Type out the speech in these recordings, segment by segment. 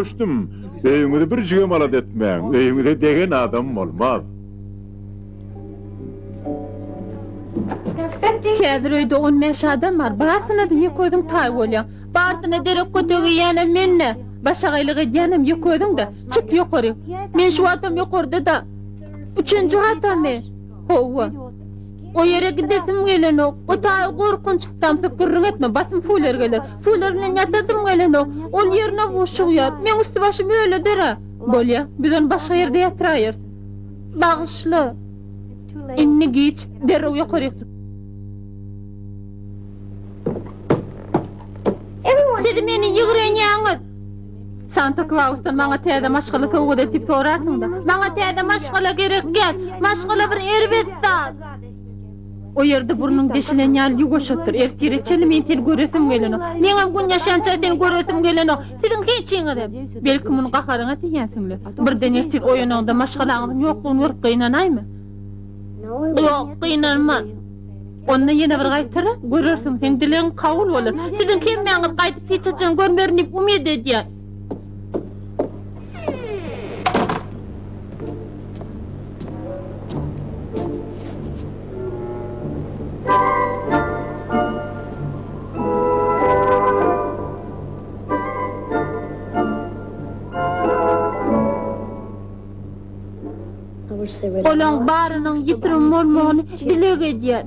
Düşdüm. Öýüňizi birjigem alada etmäň. Öýüňize degen adam bolmaz. Häzir öýde 15 adam bar. Barsyna-da ýeke özüň taý bolýaň. Barsyna derek kötek iýýänem men-de. Başagaýlyk edýänem ýeke özüň-de. Çyk ýokary. Men şu wagtam ýokarda-da. Üçünji gatamy? Hawa. O ýere gidesim gelenok. O taýy gorkunç. Samsyk gürrüň etme, basym Fuller geler. Fuller bilen ýatasym gelenok. Ol ýerine buşugýar. Meň üsti-başym öýledir-ä. Bolýa, biz ony başga ýerde ýatyraýarys. Bagyşla. Indi giç. Derrew ýokaryk çyk. Siz meni ýigrenýäňiz. Santa Klausdan maňa täze maşgala sowgat et diýip sorarsyň-da. Maňa täze maşgala gerek däl. Maşgala bir erbet zat. O ýerde burnuň deşilen ýaly ýuwaş otur. Ertire çenli men seni göresim gelenok. Meňem gün ýaşança seni göresim gelenok. Siziň hiçiňizem. Belki muny gaharyňa diýýänsiň-le. Birden ertir oýanaňda maşgalaňyzyň ýoklugyny görüp gynanaýma. Ýok, gynanman. Onda ýene bir gaýtara, görersiň, seň dilegiň kabul bolar. Siziň hemmäňiz gaýdyp hiç haçan görmerin diýip umyt edýän. Olaň barynyň ýitirim bolmagyny dileg edýän.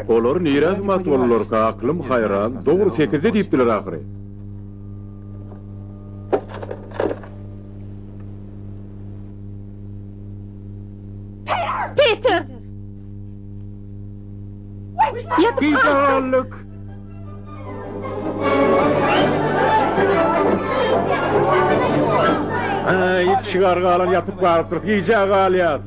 Olar nirä zymat boldularka, aklym haýran. Dogry sekizde diýipdiler ahyry. Peter! Ýatyp Gijä galdyk. Aý, çygar galan ýatyp galypdyrys, gijä galýas.